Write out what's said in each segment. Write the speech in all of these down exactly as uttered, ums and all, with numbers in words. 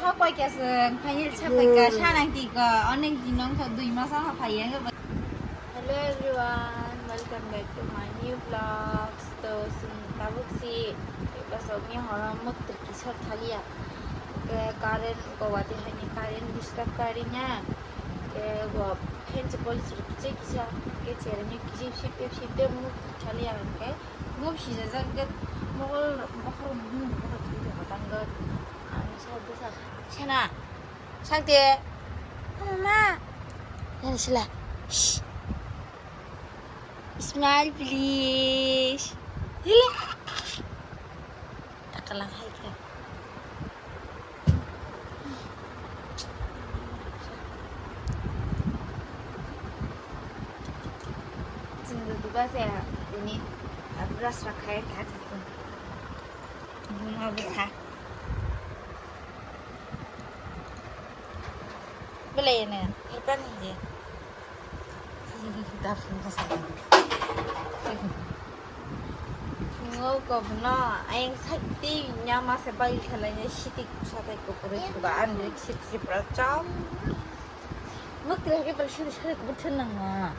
Sapai ka se, phai sapai ka, sanang ti ka, onek din nong kha, dui mas ang phai ya. Hello everyone, welcome back to my new vlogs. To sing tabuk si, ba so mi horo muktir kisar thalia. Ke current ko wati hani current disturb kari na. Ke bo fan se poli sir kiche kisa, ke chere mi kiche sip sip de muktir thalia ke. Mop sijajak hwnkhe mokol bokhorok muhim muhim khe thwi tongkha tangwi. Ang sa bwsa. Sana. Sakte. Mama. Yan sila. Shh. Smile please. Hila. Takalang hai khe. Chwng dudu ba se ini brush rok khai kha chwng. Buma bwsa. Belai ene, ipan je. Dapin bwsa. Ngo kobno ayang sakti nyama se bai khalai ne siti kusa tai kupuri thuba andrik siti sipra chao. Mukti lagi pada siti siti kubur thun nang ma.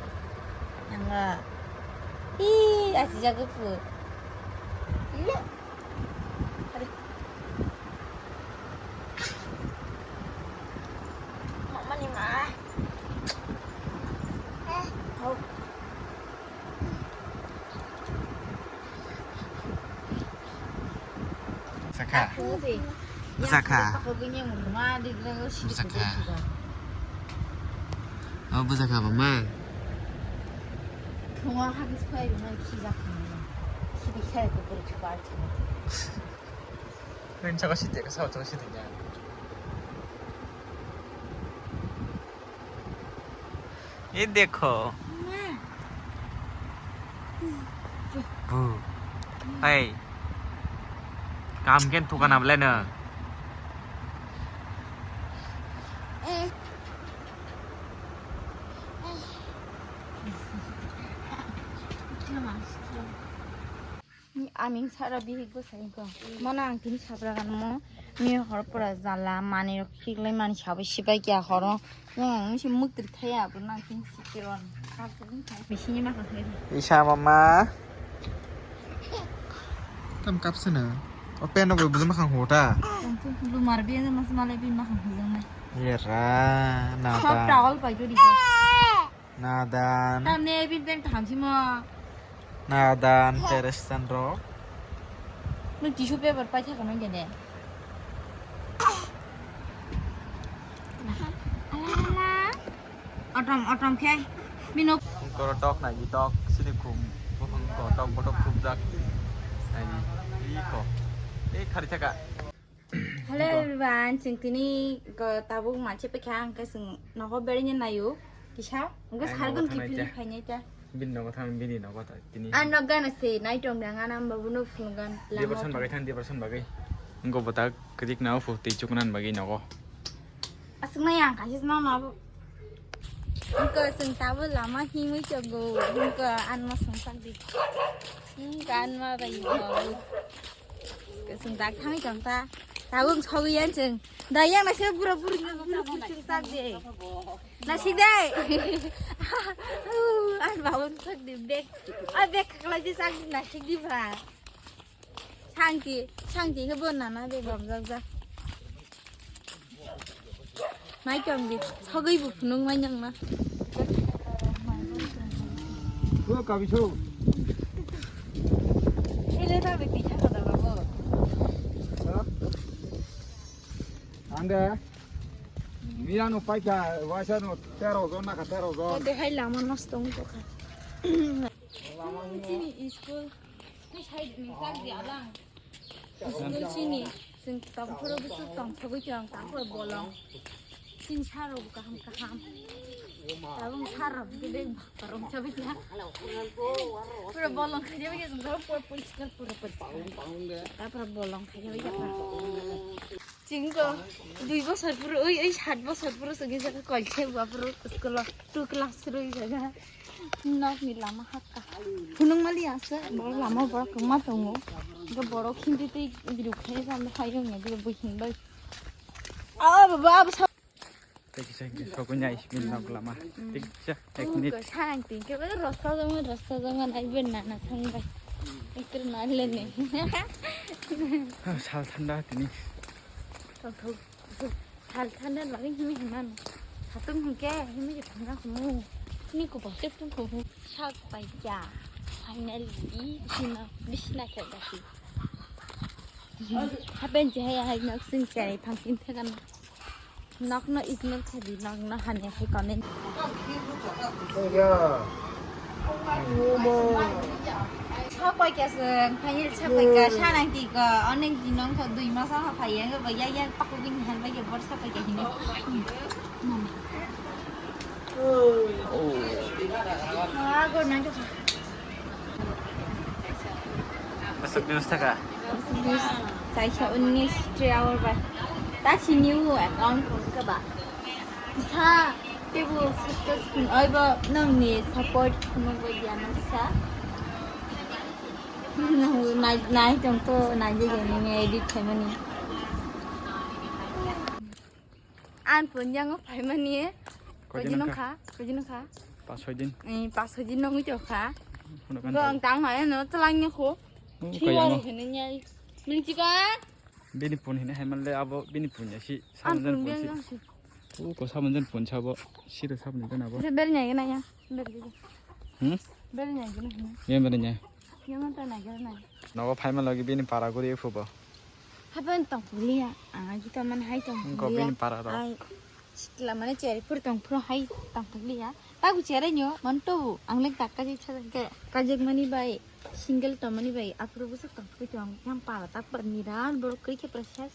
Nang ma. Ih, aji jaga pu. Iya. Aduh. Mama ni ma. Eh, oh. Sakha. Sakha. Sakha. Oh, bwsakha mama. Thungo hagis phai rwmani khijak khumani. Khibi khai ko pura chubar chubar. Rin chaka site ka sao chaka site ya. Ye dekho. Bu. Hey. Kam ken thuka na bole na. Aming sara bihik bwsai ko. Mano ang tini sabra gan mo. Mi hor pura jala mani rok khiklai mani sabai sibai kya horo. Yang ang si muktir thaya abo nang tini sikir wan. Bisini ma kha. Isa mama. Tam kapsana. O pen no bujuma khang hota. Lu mar bi mas malai bi ma khang hujang nai. Yera na. Sab ta. Tawal pai jodi. Nadan. Tamne bin peng thamsi mo. Nadan, teres tan rok. Nung tissue paper pai thaka nang gede. Atom, atom khe. Bino. Koro tok na gi tok, sini khum. Bukhung ko tok, botok khum jak. Ai, i ko. E khari thaka. Hello everyone, chwng tini ko tabuk manse paikha, hwnkhe chwng nogo berengya naio kisa, hwnkhe sargon kiphilwi phainai ta. Bini nogo thang, bini nogo ta tini. Ang nok gana se nai tong dang, ana babu no phunukgan. Depression bagai thang, depression bagai. Wngko bwtak kwchik nao phu tei chuknan bagwi nogo. Aswknai ang kaisa no nabo. Wngko chwng tabuk lama himwi tongo, wngko anma songsak di. Wngko anma bai tongo. Kasung dak thangwi tong ta. Tabuk sogwi yan chwng. Da yang naisik bura buri no bura buri chwng sak de. Naisik de. An bawon sak de bag. A bag khaklai je sak de naisik di ba. Sangti, sangti khe bo nana de bam jak jak. Mai tong di, sagwi bo phunuk mai nang na. Bo kabi so. Ele ta be pitha kada babo. Ande. Mira no paikha, waisa no tero jon na ka tero jon. De hai lama nosto wng tongkha. Chini school ni side ni sak di alang. School chini, chwng tongphuru bwswk tongthogwi tong, tongphuru bolong. Chini sir rok kaham kaham. Tabuk sir rok bebak bak rok chabai ya. Pura bolong khajabai ya, chwng pura poriskar, pura poriskar. Tapra bolong khajabai ya. Chwng ko dui bosor puro, oi, oi, sat bosor puro se gisa ko kol se ba puro school o two class puro gisa ga. Nok ni lama hakka. Phunung mali asa, borok lama borok kwma tongo. Ga borok hindi tei biru khai ram hai yong ya, biru buhin bai. Ba, ba, sa- Tei kisa hingke sokoi nai simi nok lama. Tei kisa ek minute. Ko sang ting ke ba rosta jong, rosta jong nai ben na na sang bai. Ekter na le ne. Sal thanda tini. Thok thok. Sal thanda lari himi hima no. Hatung hingke himi ke thanda kumu. Ni ko ba sep tung kumu. Sak pai ya. Finally, sina bisna ke dasi. Hapen je hai hai nok sing chai phang tin thekan. Nokno ignore khaidi, nokno hamya khai comment. Sapai kya se, phai sapai ka, sanang ti ka, onek din nong kha, dui mas ha phai ya, ba ya ya, pakubin han ba ya, bor sapai kya hini. Ah, go nang ka. Aswk news thaka? News, taisa unnish three hour bai. Ta si new account khulka ba. Sa table successful. Oi ba nang ni support khulma bai ya nang sa. Nang nai nai tong to nai je ni edit khaimani. An pun yang phaimani. Koi din kha? Koi din kha? Pas soi din. Eh, pas soi din nongwi to kha. Go ang tang hai no tlang ni kho. Thiwa hene nyai. Ming chi ka? Bini pun hene hai man le abo bini pun ya si. An pun yang si. U ko sabun jan pun sabo. Si to sabun jan abo. Bel nyai na ya. Bel di. Hmm? Bel nyai na. Ye bel nyai. Ye man ta na ya na. Nogo phaima logi bini para guri phubo. Haban tong pulia. Ah, kita man hai tong pulia. Ko bini para ro. Ai. Sikla mane cheri pur tong phro hai tang thakliya. Tagu cheri nyo man to ang lek tak kaji chajak ke kajak mani bai single to mani bai apro busa tang thakli to ang yang pala tak par niran borok kri ke prasas.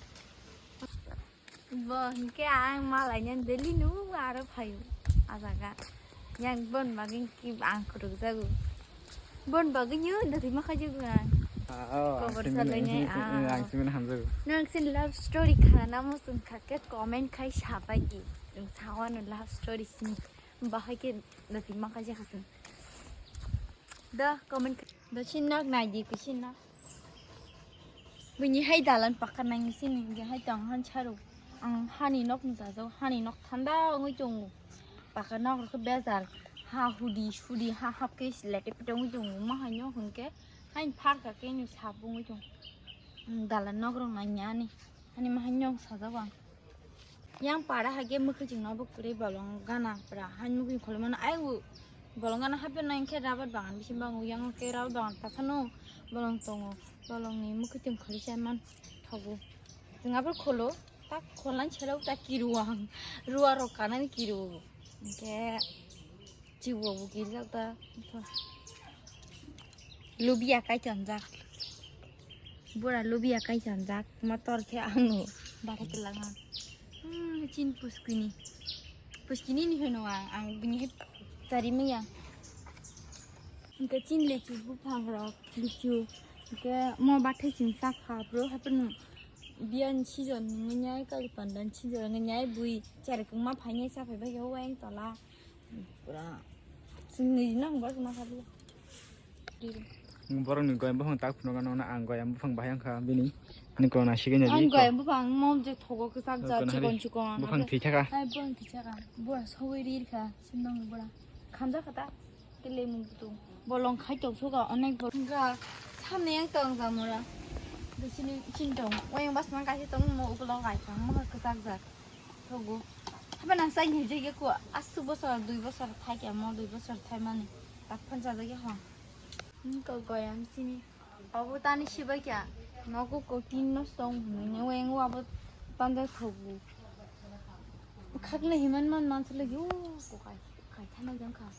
Bo hingke ang malai nyan deli nu aro phayu ajaga. Yang bon bagin ki ang kuruk jagu. Bon bagin yo dati ma khaji guan. Ah, oh, ang simin, ang simin hamjago. Nang sin love story khana mo sung kha ke comment khai sabai di. Sung sawa no love story sin bahai ke dati ma khaji khasin. Da comment. Da sin nak nai di ku sin nak. Bini hai dalan pakar nang sin ni hai tong han charu. Ang hani nok ni jajao hani nok thanda ongoi tongo. Pakar nok rok bejal ha hudi sudi ha hap ke lete pete ongoi tongo. Ma hai nok hingke hai phar ka ke ni sap ongoi tongo. Dalan nok rok nai ani. Ani ma hai nok sajao ang. Yang para hage mukhuijing no bo kwrwi bolong gana pra hai mukhuijing kholoimano ai u bolong gana hape no hingke rabar bagan bisingo bango yang ke rabar bagan takhano bolong tongo bolong ni mukhuijing kholi sai man thogo jwng abar kholo tak kholai sero tak kiru ang ruwa rok kanani kiru hingke. Chibo bo girjak da. Lubiya kai tonjak. Bora lubiya kai tonjak. Motor khe ang no. Bara ke langa. Hmm, chin puskini. Puskini ni hono ang, ang bini he chari maya. Hingke chin lechu buphang rok, lechu. Hingke mo bathai ching chakha bro, hape no biyan season nungya, kali pandan season nungya, bui chari kungma phainai chaphai bai khe weng tola. Pura. Sini nang bas ma kali. Borok ni goyam buphang tak phunuk ano ang goyam buphang bahai wngkha bini. Ani kono nasigini ang goyam buphang mom je thogo kwchak jak chikon chikon. Buphang thwi thaka. Ai buphang thwi thaka. Bora sogwi rir kha. Sinong bora. Khamjak kha ta. Kele mung tu. Bolong khai tong soga onek bolong ga. Samne yang tong jamura. Sini chin tong. Oyang bas ma kaisa tong mo ukulok kai tong mo kwchak jak. Thogo. Haba nang sai ni je ko asu bosor dui bosor thai ke mo dui bosor thai mani. Tak phan sa jage ho. Ko goyam sini. Abo tani sibai kya. Nogo ko tin mas tong hwnwi ne weng wa bo tanda thogo. Khakle himan man man sele yo ko kai. Kai thana jang kha.